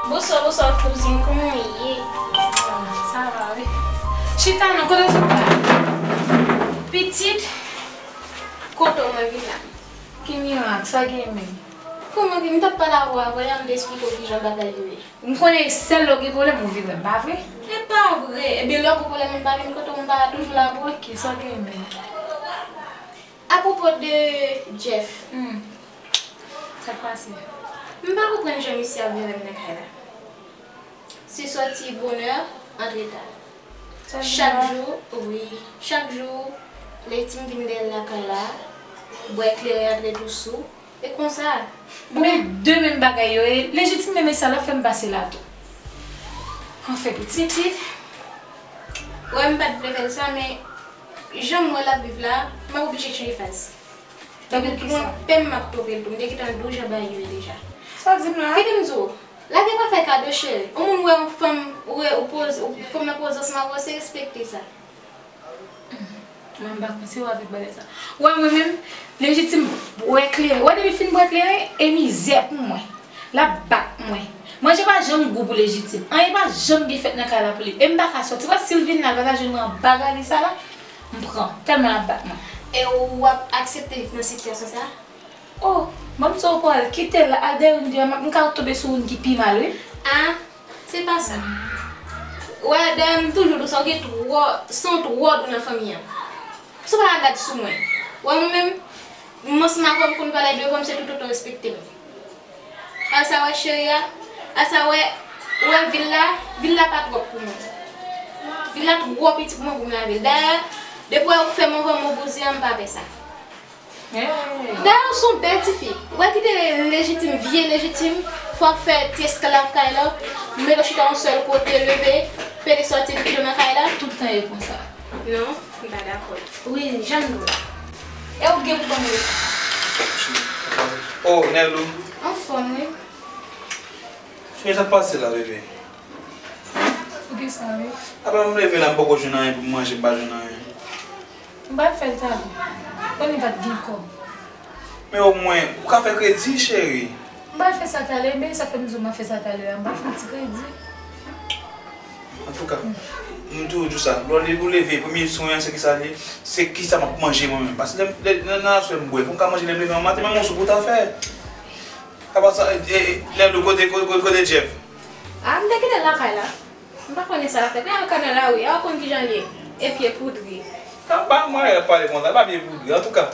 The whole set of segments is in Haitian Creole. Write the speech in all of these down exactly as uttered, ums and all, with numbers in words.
Bonswa, bonswa, kouzin, kòman w ye? Sa va, wi. Chita non, kote w sot la? Pitit, kote w mwen vin la? Ki mirak, sa gen menm? Kòman gen, m t ap pale avè w avè yè, m te esplike w kijan bagay yo ye. M konnen sèl lè w gen pwoblèm ou vin wè m, pa vre? E pa vre. Ebyen, lè w gen pwoblèm, m pa vin kote w, m pa toujou la pou ou. Ok, sa w gen menm? Apwopo de Jeff. Hmm. Sa k pase? M pa konprann jan misye ap vin wè m nan kay la. Se sòti bonè, antre ta. Sa vin Chak la? Jou, wi. Chak jou, Letim vin dèyè l lakay la, bwè kleren, antre tou sou. E konsa. Bon, men de menm bagay yo, e Lejitim menm e sa l ap fè m pase la tou. Anfen, pitit. Pitit. Wè, m pa t vle fè l sa, men jan m wè l ap viv la, m ap oblije chanje faz. Tankou ki sa? Twonpe m, m ap twonpe l tou. M te gentan di w jan bagay yo ye deja. Sa w di m la? Kite m di w, lage pa fè kado, cheri. Yon moun wè yon fanm, wè ou poze, ou, fanm nan poze ansanm avè w, se respekte sa. Mwen, m pa konn si w avèk bagay sa. Wè, mwen menm, Lejitim bwè kleren. Wè, depi l fin bwè kleren, e mizè pou mwen. L ap bat mwen. Manje pa janm gou pou Lejitim. Anyen pa janm gen fèt nan kay la pou li. E m pa ka sòti. Wè, si l vin la, l pa ta jwenn mwen anba gali sa la, m pran. Tèlman l ap bat mwen. E w ap aksepte viv nan sitiyasyon sa? Oh, ban m di w, pral kite l la, al dèyè youn de a, m ka tonbe sou youn ki pi mal, wi. Ah, se pa sa. Wè, dayè, m toujou di w sa, w gen twò, san twò dou nan fanmi an. Sa w pa ka gad sou mwen. Wè, mwen menm, m ansanm avè w, m konn valè devan m, se toutotan w respekte m. Al sa wè cheri a, al sa wè, ou wè vil la, vil la pa twòp pou mwen. Vil la twò piti pou mwen pou m lave l. Dayè, depi w wè ou fè m anvan m bouzen an, m pa fè sa. Dayè, ou se yon bèl tifi. Ou wè kite Lejitim, vye Lejitim, fò ap fè ti esklav kay la, mete w chita yon sèl kote, leve, pete sòti epi kite w nan kay la. Tout tan e konsa. Non, m pa dakò. Wi, jan m di w la. E ou gen pou ban m leson. Oh, Nèlou. Anfòm, wi. Cheri, sa k pase la, bebe? Ou gen sa, wi. Apa m leve la, m poko jwenn anyen pou m manje, m pa jwenn anyen. M pral fè l talè. Konnen pa t gen kòb. Men omwen, ou ka fè kredi, cheri. M pral fè sa talè, men sa fè m di w m ap fè sa talè a, m pral fè yon ti kredi. Antouka, m toujou di w sa. Lè w leve, premye swen an, se kisa l ye? Se kisa m ap manje mwen menm. Paske lè, lè, nan, nan aswè m bwè. Pou m ka manje lè m leve an maten, men m gon soup pou ta fè. Apa sa, e, e, Nèlou, kote, kote, kote Jeff? Ah, m te kite l lakay la. M pa konnen sa l ap fè. Kounye a l ka nan lari a, ou konn kijan l ye. E pye poudre. Sa pa mwen, l ap pale konsa, l pa pye poudre. Antouka,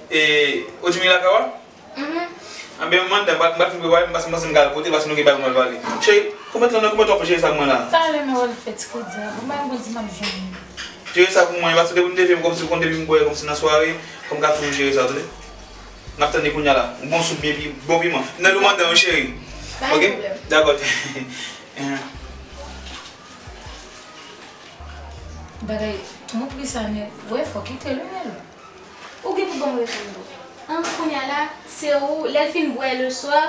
e, ou di m li lakay ou a? Mhm. Anben, m anndan, m pral, m pral fin prepare m, paske m panse m ka al kote, paske nou gen bagay pou m al pale. Cheri, konbyen tan, konbyen tan w ap jere sa pou mwen la? Talè m al fè ti kredi a. Bon, m pa konn si m ap jwenn li. Jere sa pou mwen, paske depi m leve, m kòmsi, ou konn depi m bwè, kòmsi nan sware, fò m ka toujou jere sa, tande? M ap tann li kounye a la. Yon bon soup byen pi, bon piman. Nan lou mandan wi, cheri. Pa gen pwoblèm. Ok? Dakò. Bagay twonpri sa nèt. Wè, fò kite l wi, Nèlou. Ou gen pou ban m rezon tou. An, kounye a la, se ou, lè l fin bwè leswa,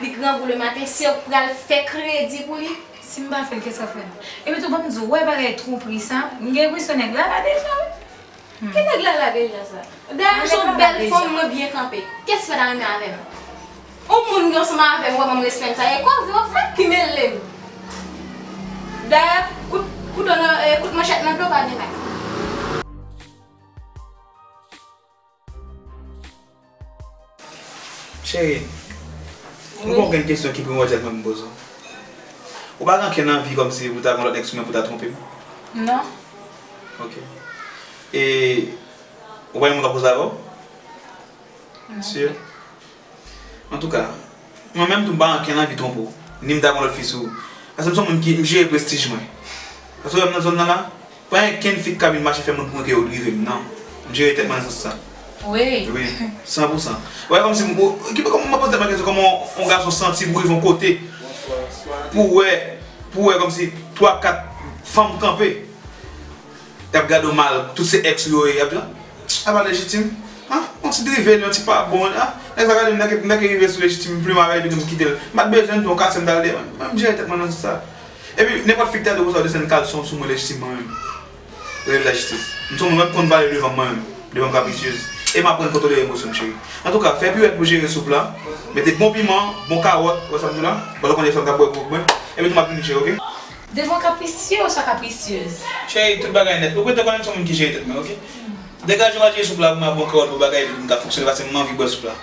li grangou lematen, se ou k pral fè kredi pou li? Si m pa fè l, kiyès k ap fè l? Epi tou, ban m di w, wè bagay twonpri sa, m gen enpresyon nèg la la deja, wi. Hmm. Ki nèg la la deja sa? Dayè, m se yon bèl fanm, mwen byen kanpe. Kiyès ki pa ta renmen avè m? Yon moun ki ansanm avè m, wè ban m respè m sa. E kòve w ap fè ki mele m. Dayè, kout kouto nan, e, kout manchèt nan do pa gen may. Cheri, m gon grenn kesyon ki primòdyal mwen pou m poze w. Ou pa gen okenn anvi kòmsi pou ta gon lòt nèg sou mwen pou ta twonpe m? Non. Ok. E ou pa gen moun k ap koze avè w? Non. Sur? Antouka, mwen menm tou m pa gen okenn anvi twonpe w, ni m ta gon lòt fi sou ou. Paske m se yon moun ki, m jere prestij mwen. Paske w wè m nan zòn nan la, pa gen okenn fi k ka vin mache fè moun pou mwen ke yo drive m, non. M jere tèt mwen nan sans sa. Wi. Wi, san pou san. Ou wè kòmsi m, ou, ki, kòman m ap poze tèt mwen kesyon, kòman yon gason santi pou rive yon kote pou wè, pou wè kòmsi twa, kat fanm kanpe. Y ap gade w mal, tout se èks ou yo ye, y ap di, ah, apa Lejitim? Ah, yon ti drive, yon ti pa bon, ah, nèg sa gade m, nèg, nèg rive sou Lejitim, m plim avè l, epi m kite l. M pa t bezwen l tou, yon kase m t al de, mwen, mwen, m jere tèt mwen nan sans sa. Epi, nenpòt fi ki ta di w konsa, w desann kalson sou mwen, Lejitim, mwen menm. Rele lajistis. M se yon moun, mwen, m konn valè devan m, mwen menm, devan kaprisyez. E m aprann kontwole emosyon m, cheri. Antouka, fè piwèt pou jere soup la. Mete bon piman, bon kawòt, wè sa m di w la? Paske w konnen sa m t ap bwè pou mwen. Epi tou m ap vini, cheri, oke? Devan kaprisiye oswa kaprisyez? Cheri, tout bagay nèt. Ou gentan konnen m se yon moun ki jere tèt mwen, oke? Degaje w al jere soup la pou mwen, bon kawòt, bon bagay, epi m ka fonksyone paske m anvi bwè soup la.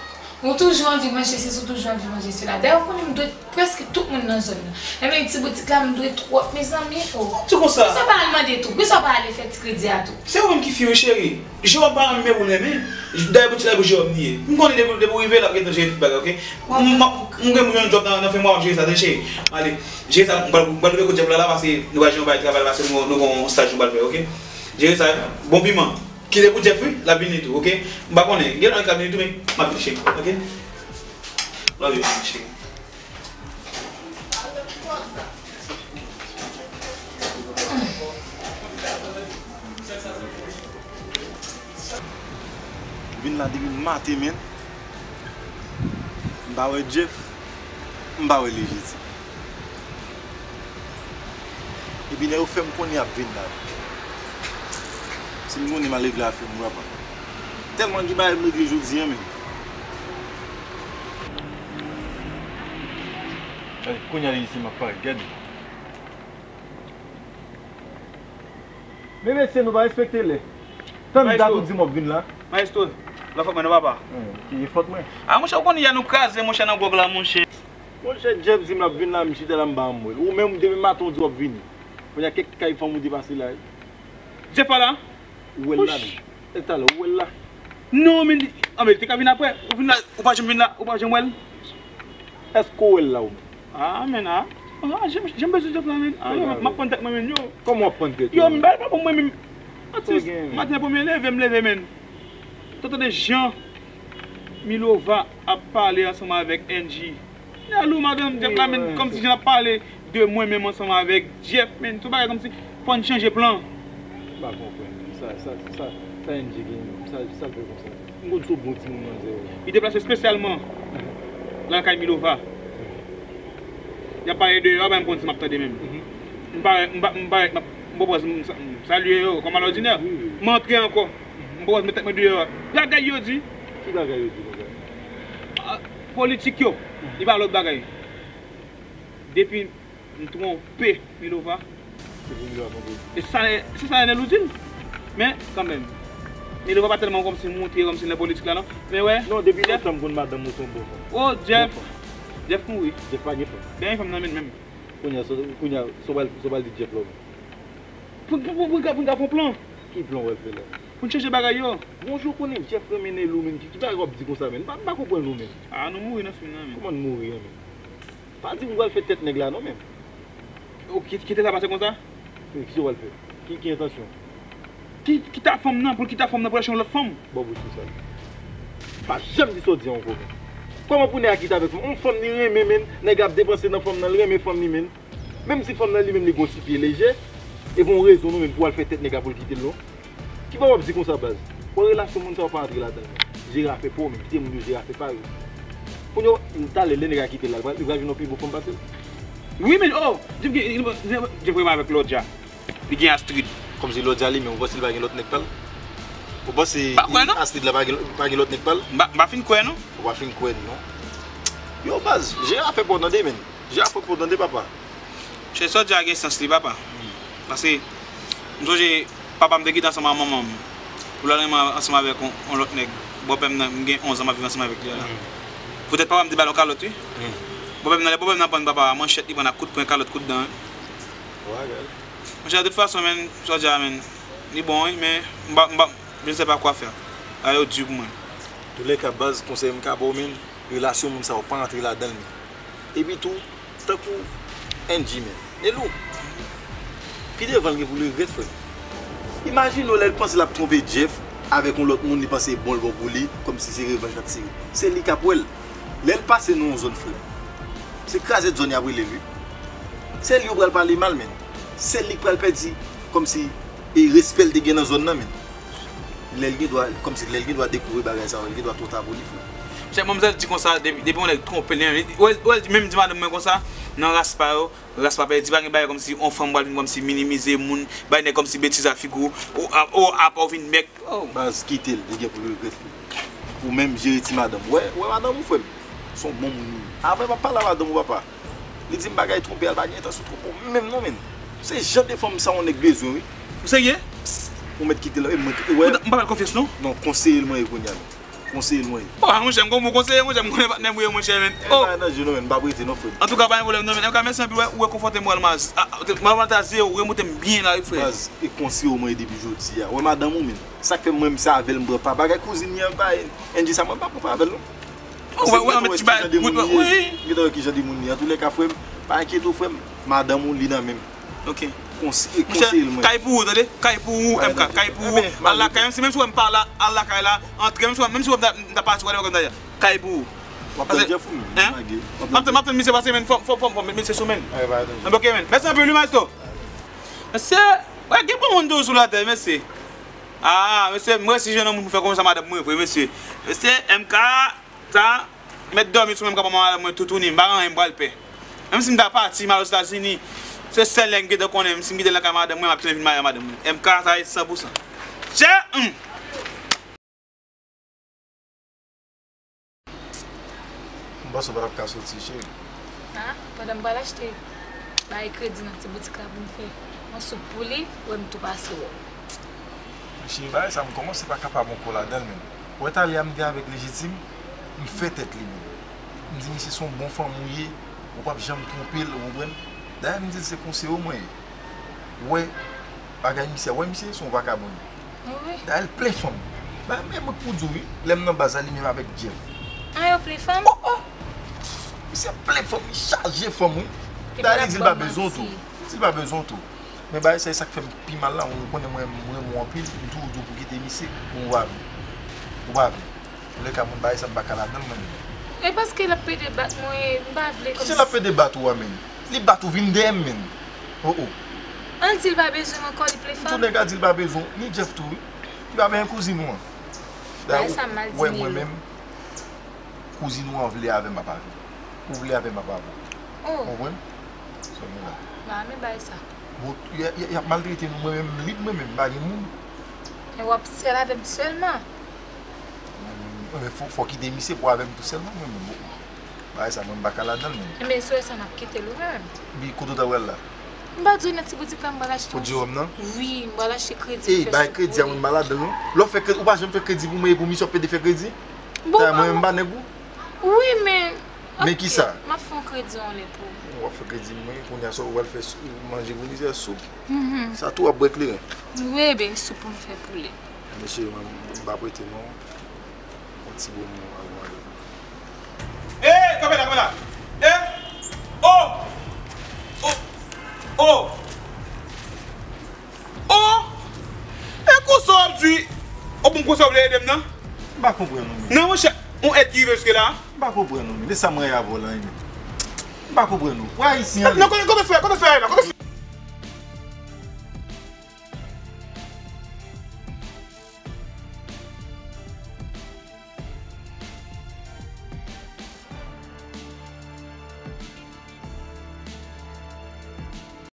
Ou toujou anvi manje sesi, ou toujou anvi manje sela. Dayè, ou konnen m dwe prèske tout moun nan zòn nan. Menm ti boutik la, m dwe twòp, mezanmi, o. Di konsa. Poukisa w pa al mande tou? Poukisa w pa ale fè ti kredi a tou? Se ou menm ki fi wi, cheri. Jewòv pa renmen moun renmen. Dayè boutik la pou Jewòv li ye. M konnen depi, depi w rive, l ap gentan jere tout bagay, oke? M, m, m gen pou jwenn djòb nan, nan fen mwa, w ap jere sa, tande cheri. Ale, jere sa, m pral, m pral leve kou Jeff la, la, paske nou pral jwenn yon bagay travay, paske nou, nou gen yon staj nou pral fè, oke? Jere sa, bon piman. Kite pou Jeff, wi, l ap vini tou, oke? M pa konnen, gen lè l ka vini tou, men m ap vini, cheri, oke? Love you, cheri. Vin la depi maten, men m pa wè Jeff, m pa wè Lejezi. Epi lè yo fè m konnen y ap vin la tou. Si m konnen m a leve la fè m, papa. Tèlman gen bagay m regle jodi a, men. Gade, kounye a li isi m ap pale, gade. Men mesye, nou pa respekte lè. Tann dat ou di m w ap vin la. Maestro, la fòt mwen non papa. Hmm, ki fòt mwen? A monchè, ou konnen yè nou kraze monchè nan gwòg la monchè. Monchè, Jeff di m l ap vin la, m chita la m pa janm wè l. Ou menm demen maten ou di w ap vini. Kounye a kèk kay fanm ou te pase la wi. Jeff pa la? Ou wè l la menm. E talè, ou wè l la? Non, men, anben, li te ka vin apre. Ou vin la, ou pa janm vin la, ou pa janm wè l? Èske ou wè l la ou menm? A, men, a. A, jan m bezwen Jeff la, men. A, yo, m ap pann tèt mwen, men, yo. Kòman w ap pann tèt ou? Yo, men, bagay pa bon mwen menm. Atis, maten premye leve, m leve, men. T ap tande jan Milova ap pale ansanm avèk Angie. Lè lou madanm Jeff la, men, kòmsi jan l ap pale de mwen menm ansanm avèk Jeff, men, se yon bagay kòmsi fò n chanje plan. M pa konprann. Sa, sa, sa, sa Angie gen menm? Sa, sa l fè konsa? M konn se yon bon timoun manzè ye. Li deplase espesyalman lakay Milova. Y ap pale deyò a, m pa konn si m ap tande menm. M parèt, m pa, m parèt, m ap, m pwopòz m sa-, m salye yo, kòm alòdinè. M antre ankò. M pwopòz met tèt mwen deyò a. Bagay yo di. Ki bagay yo di konsa? A, politik yo. Li pa lòt bagay. Depi m twonpe Milova. Se pou Milova twonpe w? E sa, se sa Enèl ou di l. Men, kanmenm. Milova pa tèlman kòmsi montre kòmsi nan politik la, non. Men wè. Non, depi lontan m konn madanm ou se yon bon fanm. O, Jeff. Bon fanm. Jeff mouri. Jeff pa gen fanm. Dènye fanm nan men menm. Kounye a, sa, kounye a, sa w pral, sa w pral di Jeff la ou menm? Pou, pou, pou, pou n ka, pou n ka fè yon plan. Ki plan w pral fè la? Pou n chanje bagay yo. Bon, jan w konnen Jeff renmen Nelou, men ki, ki bagay w ap di konsa, men? M pa, m pa konprann ou, men. A, nou mouri nan fim nan, men. Kòman n mouri an, men? Pa di m w pral fè tèt nèg la, non, men. O, ki, kite sa pase konsa? Wi, kisa w pral fè? Ki, ki entansyon? Ki, kite fanm nan, pou l kite fanm nan, pou l al chèche yon lòt fanm. Bon, bouch ou sal. Pa janm di sa w di a ankò, men. Kòman pou nèg la kite avèk fanm? Yon fanm li renmen, men. Nèg la ap depanse nan fanm nan, li renmen fanm li, men. Menm si fanm nan li menm li gon ti pye lejè, e gon rezon non menm pou al fè tèt nèg la pou l kite l non. Ki bagay w ap di konsa baz? Bon relasyon moun sa yo pa antre ladan l non. Jere afè pa w menm, kite moun yo jere afè pa yo. Kounye a talè lè nèg la kite l la, li pral, li pral jwenn yon pi bon fanm pase l. Wi men oh, Jeff gen, Jeff renmen avèk Lodja. Li gen Astrid. Kòmsi Lodja li menm, ou panse li pa gen lòt nèg pa l? Ou panse Astrid la pa gen, pa gen lòt nèg pa l? M pa, m pa fin kwè non. Ou pa fin kwè non. Yo baz, jere afè pa w tande men. Jere afè pa w tande papa. Chè, sa w di a gen sans li papa. Paske m sonje papa m te kite ansanm ak manman m pou l al renmen ansanm avèk yon, yon lòt nèg. Bòpè m nan, m gen onz an m ap viv ansanm avèk li a la. Poutèt papa m te ba l yon kalòt wi. Bòpè m nan, lè bòpè m nan pran papa a, manchèt li pran ak kout pwen, kalòt, kout dan wi. Monchè, de tout fason, men, sa w di a, men, li bon wi, men m pa, m pa, je ne sais pas quoi faire. Bagay yo di pou mwen. Toulèka baz, konsèy m ka ba w, men, relasyon moun sa yo pa antre ladan l, men. Epi tou, tankou Angie menm. Nelou, pi devan l gen pou l regrèt, frè m. Imajine w lè l panse l ap twonpe Jeff avèk yon lòt moun, li panse e bon l bon pou li, kòmsi se revanj l ap tire. Se li k ap wè l. Lè l pase nan yon zòn, frè m, se krazèt zòn y ap rele l wi. Se li yo pral pale mal, men. Se li k pral pèdi kòmsi e respè l te gen nan zòn nan, men. Lè l gen dwa, kòmsi lè l gen dwa dekouvri bagay sa yo, li gen dwa twò ta pou li, frè. Chè, manmzèl di konsa, depi, depi yon nèg twonpe l, li, ou wè, ou wè l di, menm di madanm mwen konsa, nan ras pa yo, ras pa pèdi, pa gen bagay kòmsi yon fanm pral vin kòmsi minimize moun, bay nèg kòmsi betiz a figi w, ou, a, ou, apa w vin mèg. Oh. Baz, kite l, li gen pou l regrèt, frè. Ou menm jere ti madanm. Wè, wè madanm ou, frè m. Se yon bon moun li ye. Apre m ap pale a madanm ou, papa. Li di m bagay twonpe a, l pa gen entansyon twonpe w menm non, menn. Se jan de fanm sa yon nèg bezwen, wi. Ou serye? Ou mèt kite l, e mwen, wè. M pa fè l konfyans non. Non, konseye l mwen ye kounye a, menn. Konseye l mwen ye. Oh, monchè, m gon bon konseye, monchè, m konnen patnè m ou ye, monchè, menn. Oh. E pa danje non, menn, m p ap rete non, frè m. Antouka, pa gen pwoblèm non, menn. M ka mèsi anpil, wè, ou rekonfòte moral m, baz. Ah, moral mwen ta zero, ou remonte m byen la, wi, frè. Baz, e konseye w mwen ye depi jodi a. Wè madanm ou, menn. Sa k fè m menm se avè l m pran pa. Bagay kouzin li an pa, Angie sa, mwen pa pran pa avè l non. Ou wè, wè, mèt ti bay, wi, wi. Gentan wè kijan de moun li ye. Antoulèka, frè m, pa enkyete w, frè m. Madanm ou, li nan men m. Ok. Konseye l mwen. Kay pou ou, tande? Kay pou ou, M K, kay pou ou. Al lakay, menm si, menm si w wè m pa la, al lakay la, antre, menm si w wè, menm si w wè m ta, m ta pati, whatever, kòm ta di a. Kay pou ou. W ap tann Jeff ou menm, lage. M ap tann, m ap tann misye pase, men fò, fò, fò m met misye sou men. Ok, men. Mèsi anpil, wi, maestro. Mesye, wè, gen bon moun toujou sou latè, mesye. Ah, mesye, m resi jwenn yon moun pou fè konsa madanm mwen vre, mesye. Mesye, M K, sa, mèt dòmi sou mwen, m ka pran madanm mwen toutouni, m pa gen anyen, m pral pè. Menm si m ta pati, m al Ozetazini, se sèl nèg m gentan konnen, si m kite l nan kay madanm mwen, m ap tounen vin marye ak madanm mwen. M K, sa e san pou san. Tchè! M panse w pa t ap ka soti, cheri. Ah, pandan m pral achte bagay kredi nan ti boutik la pou m fè yon soup pou li, wè m tou pase wè w. Cheri, bagay sa m kòmanse pa kapab ankò ladan l menm. Wè talè a m te avèk Lejitim, m fè tèt li menm. M di misye se yon bon fanm ou ye, ou p ap janm twonpe l, ou konprann? Dayè m di l se konseye w mwen ye. Wè bagay misye a, wè misye se yon vakabon li. Wi, wi. Dayè l plen fanm. Ba, men mwen k pou di w wi, lè m nan baz la li menm avèk Jeff. An, yo plen fanm? Oh, oh! Misye plen fanm, li chaje fanm wi. Dayè li di l pa bezwen w tou. Li di l pa bezwen w tou. Men bagay sa e sa k fè m pi mal la, ou konnen mwen m renmen w anpil, m toujou di w pou kite misye, men ou pa vle. Ou pa vle. Antoulèka, mwen bagay sa m pa ka ladan l mwen menm. E paske l ap pede bat mwen, m pa vle kòmsi. Kijan l ap pede bat ou a menm? Li bat ou vin dèyè m menm. Oh, oh. An di l pa bezwen m ankò, li plen fanm. Antoulèka, di l pa bezwen w, ni Jeff tou wi. Li pa bezwen kouzin ou an. Dayè, ou wè mwen menm, kouzin ou an vle avè m, m ap avè l. Ou vle avè m, m ap avè w. Oh. Ou konprann? Sa nou la. M pa renmen bagay sa. Bon, y a, y a, y ap maltrete nou, mwen menm m lib, mwen menm m pa gen moun. E w ap sèl avè m sèlman. Mwen menm, fò, fò kite misye pou avè m tou sèlman, mwen menm. Bon, bagay sa, mwen m pa ka ladan l menm. Enben, si w wè sa, n ap kite l, ou menm. Bi, kote w ta pral la? M pa di w nan ti boutik la, m pral achte yon. Pou Jerome nan? Wi, m pral achte kredi. Ey, bay kredi a, mwen m pa ladan l non. Lè w fè kredi, ou pa janm fè kredi pou mwen e pou misye w ap pede fè kredi? Bon, mwen menm m pa nèg ou. Wi, men. Men kisa? M ap fè yon kredi yon lè pou ou. W ap fè kredi mwen, kounye a sa ou pral fè sou, manje pou misye, soup. Sa tou w ap bwè kleren. Wi, ebyen, soup pou m fè pou li. Mesye, mwen, m pa prete non. Yon ti bon mo avan ale. Ey, kanpe la, kanpe la. Ey! Oh! Oh! Oh! Oh! E konsa w ap di, o bon konsa w vle ede m nan? M pa konprann ou menm. Non, monchè, yon èd ki rive jiske la. M pa konprann ou menm. E sa m rayi avè w la, wi, menm. M pa konprann ou. Ou ayisyen, ale. Non, kote, kote frè, kote frè la, kote